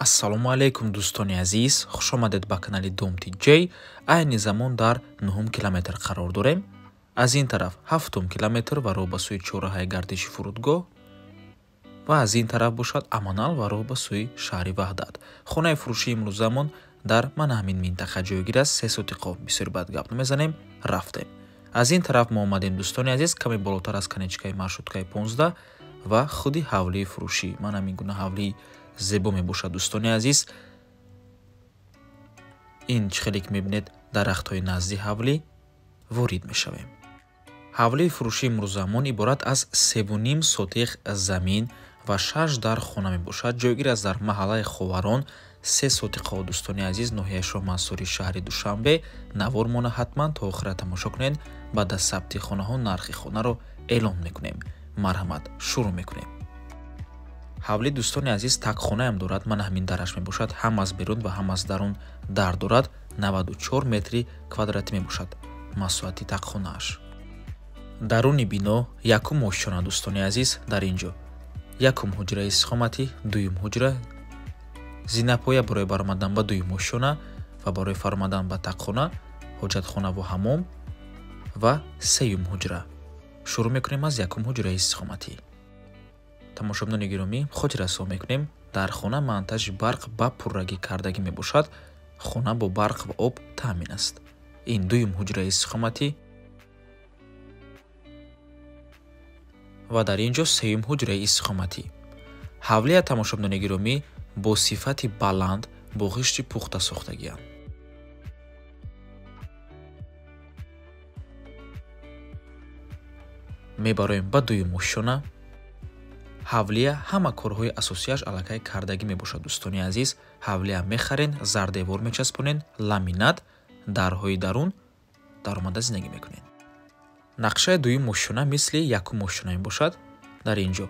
Ассалому алайкум, дӯстони азиз, хуш омадед ба канали Дом TJ. Айни замон дар 9 километр қарор дорем. Аз ин тараф 7 километр ва роҳ ба сӯи чорраҳаи гардиши фурудгоҳ ва аз ин тараф бошад Аманал ва роҳ ба сӯи шаҳри Ваҳдат. Хонаи фурӯшии имрӯзамон дар мана ҳамин минтақа ҷойгир аст. 3 сотиқо. Бисёр бад гап намезанем, рафтем. Аз ин тараф мо омадем, дӯстони азиз, каме болотар аз конечкаи маршруткаи 15 ва худи ҳавлии фурӯшӣ. Ман ҳамин гуна ҳавлии зебо мебошад, дӯстони азиз. Ин чӣ хеле ки мебинед, дарахтҳои назди ҳавлӣ ворид мешавем. Ҳавлии фурӯшии имрӯзамон иборат аз 3,5 сотиқ замин ва 6 дар хона мебошад. Ҷойгир аст дар маҳаллаи Ховарон, 3 сотиқҳо, дӯстони азиз, ноҳияи Шоҳмансури шаҳри Душанбе. Навормона ҳатман то охира тамошо кунед. Баъд аз сабти хонаҳо нархи хонаро эълон мекунем. Марҳамат, шурӯъ мекунем. Ҳавлӣ, дӯстони азиз, такхонаам дорад. Мана ҳамин дараш мебошад, ҳам аз берун ва ҳам аз дарун дар дорад. 94 метри квадратӣ мебошад масоҳати такхонааш. Даруни бино якум ошёна, дӯстони азиз, дар ин ҷо якум ҳуҷраи истиқоматӣ, дуюм ҳуҷра, зинапоя барои баромадан ба дуюм ошёна ва барои фаромадан ба такхона, ҳоҷатхонаву ҳамом ва сеюм ҳуҷра. Шурӯъ мекунем аз якум ҳуҷраи истиқоматӣ. Тамошобинони гиромӣ, хотиррасон мекунем, дар хона монтажи барқ ба пуррагӣ кардагӣ мебошад. Хона бо барқ ва об таъмин аст. Ин дуюм ҳуҷраи истиқоматӣ ва дар ин ҷо сеюм ҳуҷраи истиқоматӣ. Ҳавлия, тамошобинони гиромӣ, бо сифати баланд, бо ғишти пухта сохтагианд. Мебароем ба дуюм ошёна. Ҳавлия ҳама корҳои асосияш аллакай кардагӣ мебошад, дӯстони азиз. Ҳавлия мехарен, зардевор мечаспонен, ламинат, дарҳои дарун даромада зиндагӣ мекунед. Нақшаи дуюм ошёна мисли якум ошёна мебошад. Дар ин ҷо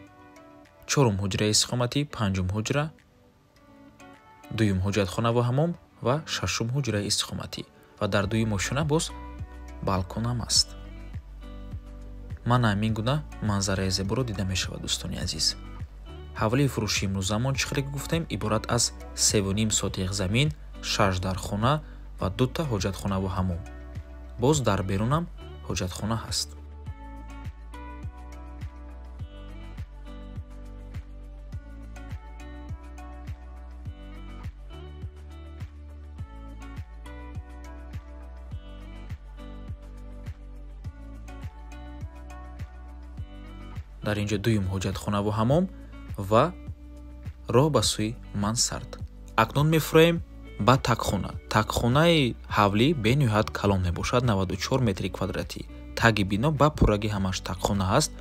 чорум ҳуҷраи истиқоматӣ, панҷум ҳуҷра, дуюм ҳоҷатхона ва ҳамом ва шашум ҳуҷраи истиқоматӣ. Ва дар дуюм ошёна боз балконам аст. Мана ҳамин гуна манзараи зеборо дида мешавад, дӯстони азиз. Ҳавлии фурӯшии имрӯзамон, чӣ хеле ки гуфтем, иборат аз 3,5 сотиқ замин, 6 дар хона ва 2 ҳоҷатхонаву ҳамом. Боз дар берунам ҳоҷатхона ҳаст. Дар ин ҷо дуюм ҳоҷатхонаву ҳамом ва роҳ ба сӯи мансард. Акнун мефуроем ба такхона. Такхонаи ҳавлӣ бениҳоят калон мебошад, 94 метри квадратӣ. Таги бино ба пуррагӣ ҳамаш такхона ҳаст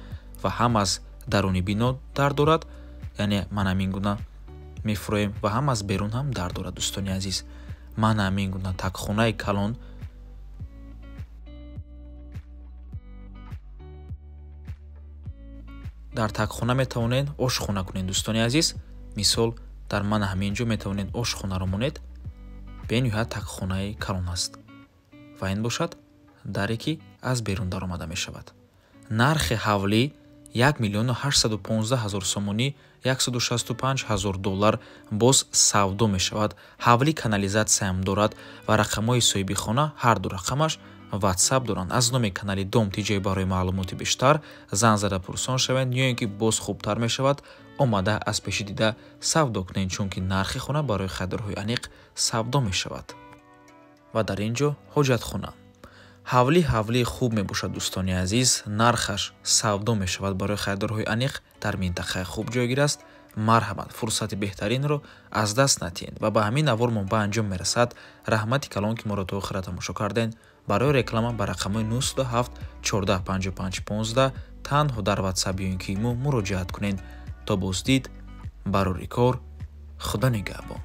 ва ҳам аз даруни бино дар дорад, яъне ман ҳамин гуна мефуроем, ва ҳам аз берун ҳам дар дорад, дӯстони азиз. Ман ҳамин гуна такхонаи калон. Дар такхона метавонед ошхона кунед, дӯстони азиз. Мисол, дар мана ҳамин ҷо метавонед ошхонаро монед. Бениҳоят такхонаи калон аст. Ва ин бошад даре ки аз берун даромада мешавад. Нархи ҳавлӣ 1 815 000 сомонӣ, 165 000 доллар боз савдо мешавад. Ҳавлӣ канализатсиям дорад ва рақамҳои соҳиби хона ҳар ду рақамаш WhatsApp доранд. Аз номи канали Дом TJ барои маълумоти бештар занг зада пурсон шавед, ё ин ки боз хубтар мешавад омада аз пеши дида савдо кунед, чунки нархи хона барои харидорҳои аниқ савдо мешавад. Ва дар ин ҷо ҳоҷатхона. Ҳавлӣ ҳавлии хуб мебошад, дӯстони азиз. Нархаш савдо мешавад барои харидорҳои аниқ, дар минтақаи хуб ҷойгир аст. Марҳамат, фурсати беҳтаринро аз даст натиҳед. Ва ба ҳамин навормон ба анҷом мерасад. Раҳмати калон, ки моро то охира тамошо кардед. Барои реклама ба рақамҳои 907 14 55 15 танҳо дар WhatsApp ё ин ки имо муроҷиат кунед. То боздид, барори кор, Худо нигаҳбон.